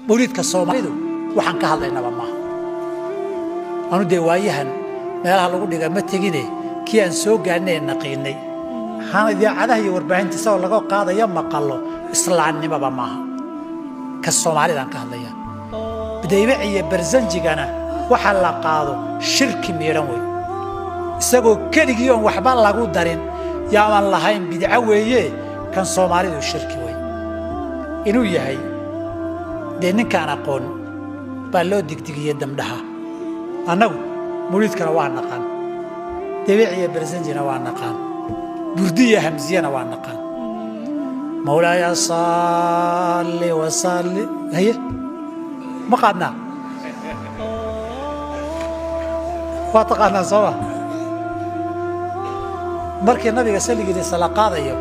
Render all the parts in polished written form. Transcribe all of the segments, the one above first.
Mawliidka Soomaalidu waxaan ka hadlaynaba maaha. Anu dee waayahan meelaha lagu dhiga ma tegine, kii aan soo gaadhnay ee naqiinay hana idaacadaha iyo warbaahinta isagoo laga qaadaya maqallo, islaamnimaba maaha. Ka Soomaalidaan ka hadlaya, Daybac iyo Barsanjigana waxa la qaado shirki miidhan wey, isagoo keligii oon waxba lagu darin yaaban lahayn bidco weeye. Kan Soomaalidu shirki wey inuu yahay dee ninkaan aqoon baa loo digdigiyey damdhaha. Annagu mawliidkana waa naqaan, dabiic iyo barsanjina waa naqaan, burdiya hamsiyana waa naqaan. Mawlaaya salli wasalli haye ma qaadnaa? Waa taqaanaa sooma? Markii nabiga salligiisa la qaadayo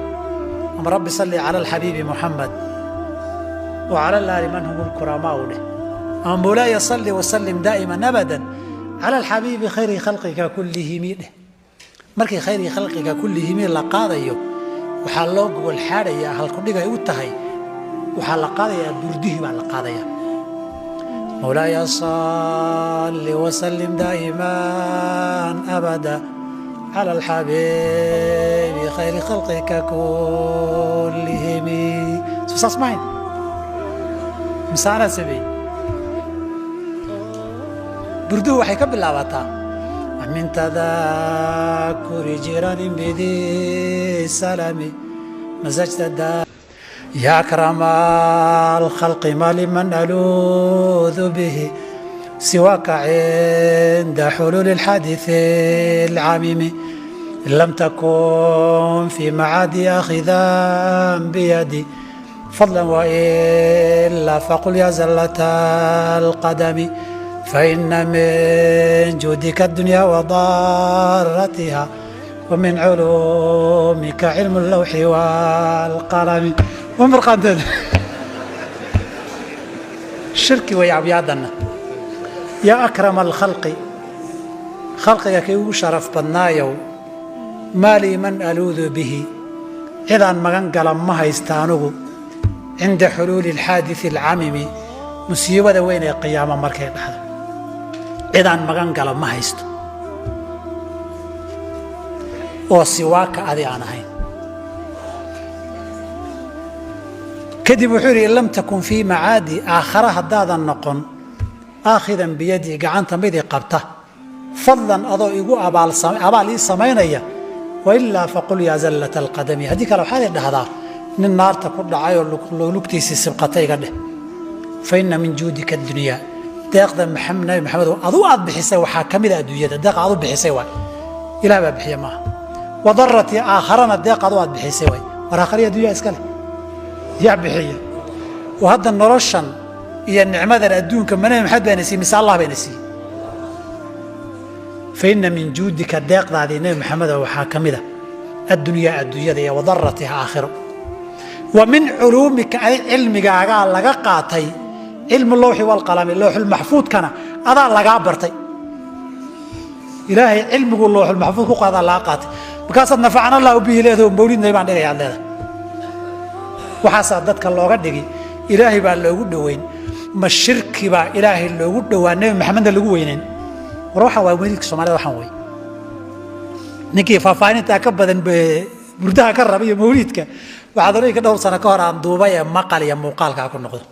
ama rabbi salli cala alxabiibi Muxamed wa cala alaali man hum lkuramaau dheh, ama mawlaaya salli wasallim daa'iman abadan cala alxabiibi khayri khalqika kullihimi dheh. Markii khayri khalqiga kullihimi la qaadayo waxaa loo gogol xaadhayaa, halkudhigay u tahay waxaa la qaadayaa burdihii baa la qaadayaa. Mawlaaya salli wasallim daa'iman abada cala alxabiibi khayri khalqika kullihimi. Soo saas mahayn misaanaa sameeyey? Burduhu waxay ka bilaabataa min tadaakuri jiraanin bidi salami masajta ya akrama alkhalqi ma liman aluudu bihi siwaaka cinda xuluuli alxaadiثi alcamimi in lam takun fi macaadi akhidan biyadi fadla wailaa faqul ya zallata alqadami فإن من جودك الدنيا وضارتها ومن علومك علم اللوح والقلم. ومرقانتين shirki way abyaadana. Yaa akrama alkhalqi, khalqiga kii ugu sharaf badnaayow, maa lii man aluudu bihi, cidaan magan gala ma haysta anugu, cinda xuluuli alxaadisi alcamimi, musiibada weyn ee qiyaamo markay dhacdo cidaan magan gala ma haysto oo siwaaka adi aan ahayn. Kadib wuxuu yidhi in lam takun fii macaadi, aakhara haddaadan noqon aakhidan biyadii, gacanta midii qabta, fadlan adoo igu abaal ii samaynaya, wailaa faqul yaa zallata alqadami, haddii kale waxaad i dhahdaa nin naarta ku dhacay oo lugtiisii sibqata iga dheh. Fa inna min juudika addunyaa, deeqda Nabi Maxamedow adu aad bixisay waxaa ka mid a adduunyada, deeqa aad u bixisay waay, Ilaah baa bixiya maaha. Wadarati aakharana deeq adu aad bixisay waay. War aakhariya addunya iska leh yaa bixiya? Oo hadda noloshan iyo nicmadan adduunka ma Nabi Maxamed baana siiyey mise Allah bayna siiyey? Fa inna min juudika, deeqdaadii Nebi Maxamedow waxaa ka mid a addunyaa adduunyada iyo wadaratiha aakhiro. Wa min culuumika, ay cilmigaagaa laga qaatay cilmu lowxi walqalami, lowxulmaxfuudkana adaa lagaa bartay. Ilaahay cilmigu lowxulmaxfuud ku qaadaa laga qaatay. Markaasaad nafacana Allahu bihi leedaho mawlidnay baan dhigayaad leedahay. Waxaasaa dadka looga dhigi Ilaahay baa loogu dhoweyn. Ma shirki baa Ilaahay loogu dhowaa, Nebi Maxamedna lagu weynayn? War waxaan waa mawlidka Soomaalida waxaan wey. Ninkii faahfaahintaa ka badan burdaha ka raba iyo mawliidka waxaad oranka dhowr sano ka hor aan duubay ee maqal iyo muuqaalkaa ku noqdo.